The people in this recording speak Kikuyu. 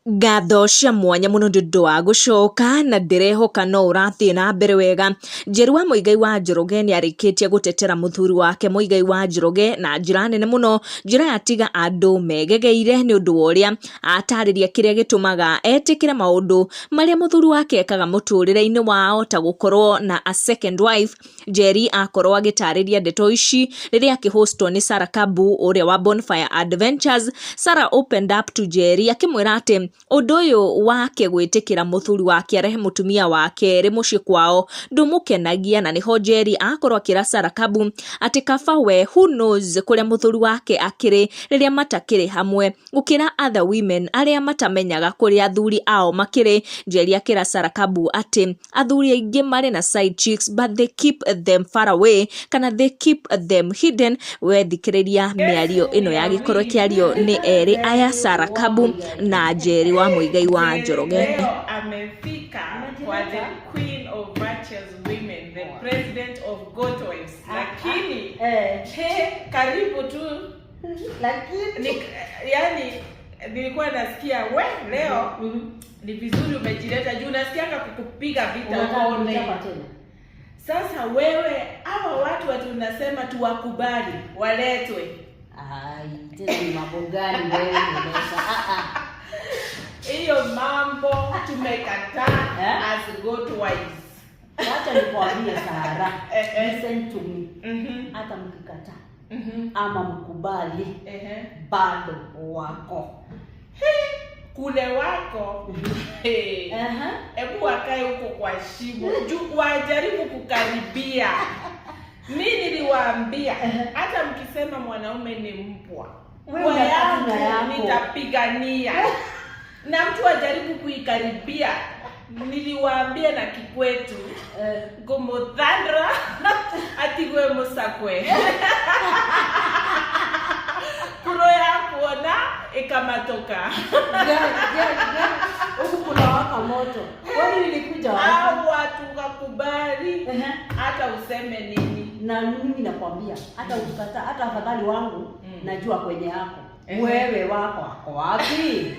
Ngatho cia mwanya mũno nĩ ũndũ wa gũcoka na ndĩrehoka no ũrathiĩ na mbere wega. Njeri wa Muigai wa Njoroge nĩ arĩkĩtie gũtetera mũthuri wake Muigai wa Njoroge na njĩra nene mũno, njĩra yatiga andũ megegeire nĩ ũndũ wa ũrĩa atarĩria kĩrĩa gĩtũmaga etĩkĩre maũndũ marĩa mũthuri wake ekaga mũtũrĩre-inĩ wao ta gũkorwo na a second wife. Njeri akorwo agĩtarĩria ndeto ici rĩrĩa akĩhostwo nĩ Sarah Kabu ũrĩa wa Bonfire Adventures. Sarah opened up to Njeri akĩmwĩra atĩ ũndũ ũyũ wake gwĩtĩkĩra mũthuri wake arehe mũtumia wa kerĩ mũciĩ kwao ndũmũkenagia, na nĩho Njeri akorwo akĩra Sarah Kabu atĩ kaba we who knows kũrĩa mũthuri wake akĩrĩ rĩrĩa matakĩrĩ hamwe gũkĩra other women arĩa matamenyaga kũrĩa athuri ao makĩrĩ. Njeri akĩra Sarah Kabu atĩ athuri aingĩ marĩ na side chicks but they keep them far away kana they keep them hidden. We thikĩrĩria mĩario ĩno yagĩkorwo ĩkĩario nĩ erĩ aya, Sarah Kabu na Njeri wa Muigai wa Njoroge. Leo amefika kwa the queen of virtuous women, the president of goat wives. Lakini he, karibu tu. Lakini ni, yani nilikuwa nasikia we leo ni vizuri umejileta juu nasikianga kukupiga vita Unataka uone. kunichapa tena. Sasa wewe, hawa watu watu unasema tuwakubali waletwe. Ai, tena ni mambo gani wewe umeleta? Ah, ah. Hiyo mambo tumekataa. Eh? As goat wives. Wacha nikwambie, Sara. Eh, eh. Listen to me. Hata mkikataa ama mkubali, bado wako. Kule wako, hey. Hebu wakae huko kwa shimo juu wajaribu kukaribia. Mi niliwaambia hata mkisema mwanaume ni mpwa, Wewe kwa unataka yangu yako. Nitapigania na mtu ajaribu kuikaribia. Niliwaambia na kikwetu, ngũmũthandũra atigwe mũcakwe kuro ya kuona ĩkamatoka. Huku kuna waka moto. Kwani nilikuja wapi? Au watu wakubali hata useme nini. Na mimi nakwambia hata ukikataa, hata afadhali wangu najua kwenye yako. Ehe. Wewe wako ako wapi?